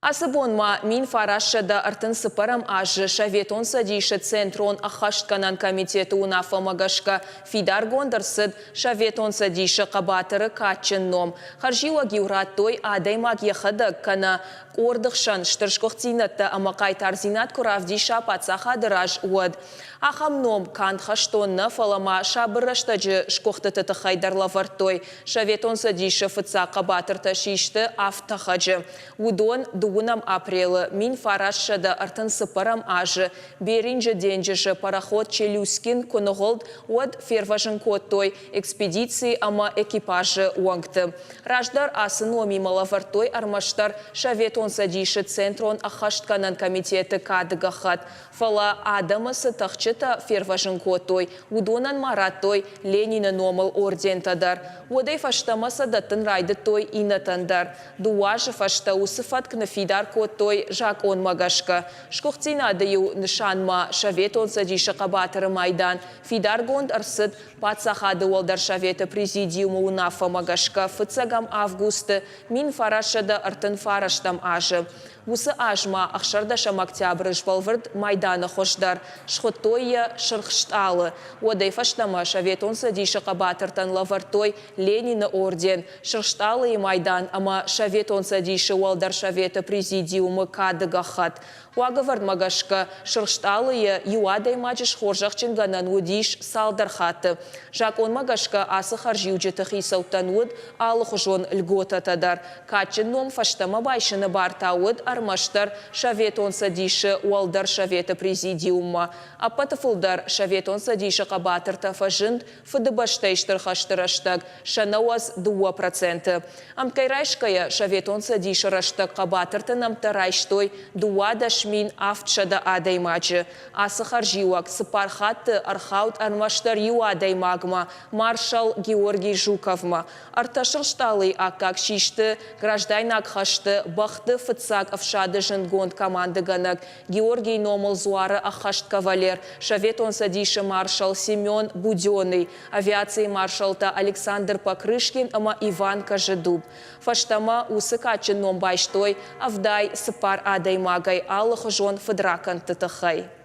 Ацы бон ма 1934 азы Советон Цӕдисы Центрон ӕххӕстгӕнӕн комитеты уынаффӕмӕ гӕсгӕ фидаргонд ӕрцыд Советон Цӕдисы Хъӕбатыры кадджын ном. Хӕрзиуӕг-иу радтой, адӕймаг йӕхӕдӕг кӕнӕ къорды хсӕн стыр сгуыхтдзинӕдтӕ ӕмӕ хъайтардзинад куы равдиса паддзахады раз, уӕд. Ахӕм ном канд хӕстон нӕ, фӕлӕ ма сабыр рӕстӕджы сгуыхтыты тыххӕй дӕр лӕвӕрдтой. Советон Цӕдисы фыццаг хъӕбатыртӕ систы авд тӕхӕджы. Уыдон дыууынӕм апрелы 1934 азы Беринджы денджызы пароход Челюскин куы ныгъуылд, уӕд фервӕзын кодтой экспедици ӕмӕ экипажы уӕнгты. Раздӕр ацы номимӕ лӕвӕрдтой ӕрмӕстдӕр Советон Цӕдисы Центрон ӕххӕстгӕнӕн комитеты кады гӕххӕтт, Фӕлӕ адӕмы цы тӕхджытӕ фервӕзын кодтой, уыдонӕн ма радтой Ленины номыл ордентӕ дӕр. Уӕдӕй фӕстӕмӕ сӕ дӕттын райдыдтой иннӕтӕн дӕр. Дыууӕ азы фӕстӕ уыцы фӕтк ныффидар кодтой закъонмӕ гӕсгӕ. Сгуыхтдзинады иу нысанмӕ Советон Цӕдисы Хъӕбатыры майдан фидаргонд ӕрцыд Паддзахады Уӕлдӕр Советы Президиумы уынаффӕмӕ гӕсгӕ фыццӕгӕм августы 1939 азы. Уыцы аз ма ӕхсӕрдӕсӕм октябры сбӕлвырд майданы хуыз дӕр, схуыдтой йӕ Сырх Стъалы. Уӕдӕй фӕстӕмӕ Советон Цӕдисы хъӕбатыртӕн лӕвӕрдтой Ленины орден, Сырх Стъалыйы майдан ӕмӕ Советон Цӕдисы Уӕлдӕр Советы Президиумы Кады гӕххӕтт. Уагӕвӕрдмӕ гӕсгӕ, Сырх Стъалыйы иу адӕймаджы схорзӕхджынгӕнӕн уыдис цалдӕр хатты. Закъонмӕ гӕсгӕ ацы хӕрзиуджыты хицӕуттӕн уыд алыхуызон льготӕтӕ дӕр. Кадджын ном фӕстӕмӕ байсыны бар та уыд ӕрмӕстдӕр Советон Цӕдисы Уӕлдӕр Советы Президиуммӕ. Ӕппӕты фылдӕр Советон Цӕдисы хъӕбатыртӕ фӕзынд Фыдыбӕстӕйы Стыр хӕсты рӕстӕг, сӕ 92%. Ӕмткӕй райсгӕйӕ, Советон Цӕдисы рӕстӕг хъӕбатырты нӕмттӕ райстой 12 700 адӕймаджы. Ацы хӕрзиуӕг цыппар хатты ӕрхауд ӕрмӕстдӕр иу адӕймагмӕ, маршал Георгий Жуковмӕ. Ӕртӕ сырх стъалыйы аккаг систы граждайнаг хӕсты бӕхты фыццаг ӕфсады зындгонд командыгӕнӕг Георгийы номыл дзуары ӕххӕст кавалер, Советон Цӕдисы маршал Семен Буденный, авиацийы маршалтӕ Александр Покрышкин ӕмӕ Иван Кожедуб. Фӕстӕмӕ уыцы кадджын ном байстой 74 адӕймагӕй алыхуызон фыдракӕндты тыххӕй.